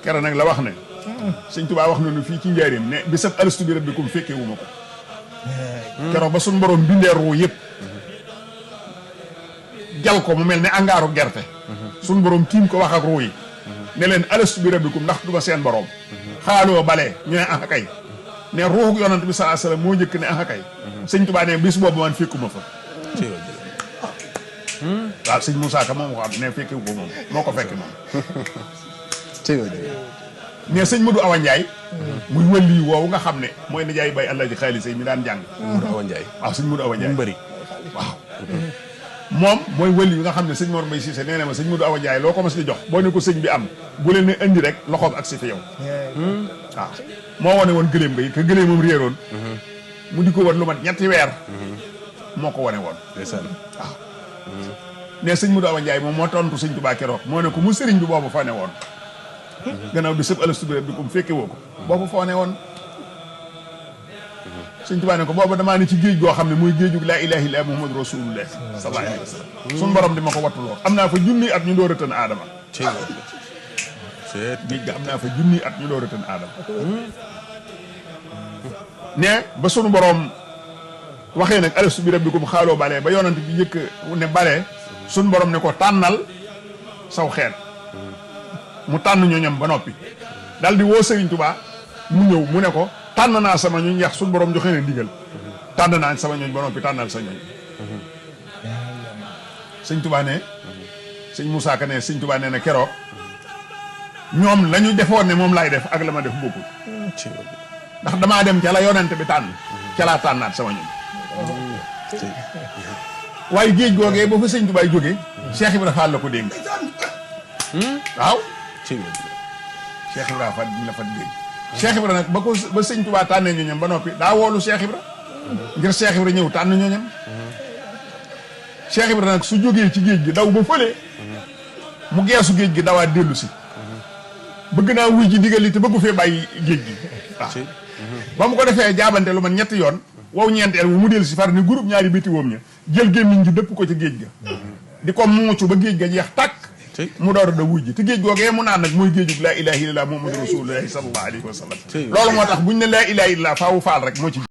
keroog nag la wax ne sëñ Tuubaa wax na nu fii ci njaareem ne bisab alastu bi rabbikum fekkee wu ma ko keroog ba suñ borom bindee ruu yëpp jal ko mu mel ne angaaru gerte suñ borom tiim ko wax ak ruu yi ne leen alastu bi rabbikum ndax du ma seen borom xaaloo balee ñu ne ah kay ne ruuxu yonant bi sallallahu alayhi wasallam moo njëkk ne ah kay sëñ Tuubaa ne bis boobu man fekkuma fa waaw sëñ Moussa Ka moom ko xam ne fekkewu ko moom moo ko fekk moom mais sëñ Modou Awa Ndiaye muy wëlli woowu nga xam ne mooy nijaay bay Alaaji Xaalis mi daan jàng Modou Awa Ndiaye waaw sëñ Modou Awa Ndiaye mbëri waaw moom mooy wëlli yi nga xam ne sëñ Mor Mbay Cissé nee na ma sëñ Modou Awa Ndiaye loo ko mas di jox boo ne ko sëñ bi am bu leen ne indi rek loxoom ak si fi yow waaw moo wane woon gëléem nga yi que gëléem moom réeroon mu di ko wan lu mat ñetti weer moo ko wane woon ndeysaan waaw ne sëñ Modou Awa Ndiaye moom moo tontu sëñ Tuubaa keroog moo ne ko mu sëriñ bi boobu fa ne woon gannaaw bi sëb alastu bi rabbi ko mu fekke woo ko boobu foo ne woon sëñ Tuubaa ne ko boobu damaa ne ci géej goo xam ne muy géejug laa ilaaha illa Muhammadu rasulullah sallallahu alayhi wa sallam suñu borom di ma ko wattuloo am naa fa junni at ñu door a tën aadama géej ga am naa fa junni at ñu door a tën aadama ne ba sunu borom waxee nag alastu bi rabbikum xaaloo balee ba yonant bi yëkk ne balee suñu borom ne ko tànnal saw xeet mu tànn ñooñam ba noppi daal di woo Sëriñ Tuubaa mu ñëw mu ne ko tànn naa sama ñooñ yax suñu borom joxe na ndigal tànn naa sama ñooñ ba noppi tànnal sa ñooñ Sëriñ Tuubaa ne sëñ Moussa Ka ne Sëriñ Tuubaa ne na keroog ñoom la ñu defoon ne moom laay def ak la ma def bokkul ndax damaa dem ca la yonent bi tànn ca laa tànnaat sama ñooñ waaye géej googee ba fa Sëriñ Tuubaa jógee Cheikh Ibrahima Fall la ko dénk waaw Cheikh Ibrahima Fall la fa dénk Cheikh Ibrahima nag ba Sëriñ Tuubaa tànnee ñooñam ba noppi daa woolu Cheikh Ibrahima ngir Cheikh Ibrahima ñëw tànn ñooñam Cheikh Ibrahima nag su jógee ci géej gi daw ba fële mu geesu géej gi dawaat dellu si bëgg naa wuy ji ndigal li te bëggu fee bàyyi géej gi waaw ba mu ko defee jaabante lu man ñetti yoon wow ñeenteel wu mu dellu si far ni groupe ñaari béti woom ña jël gémmiñ gi dëpp ko ci géej ga di ko muucu ba géej ga jeex tàkk mu door a da wuy ji te géej googee mu naan nag mooy géejug laa ilaaha illallah muhammadu rasulullahi sallallahu alayhi wa sallam loolu moo tax buñ ne laa ilaaha illallah faawu faal rek moo ci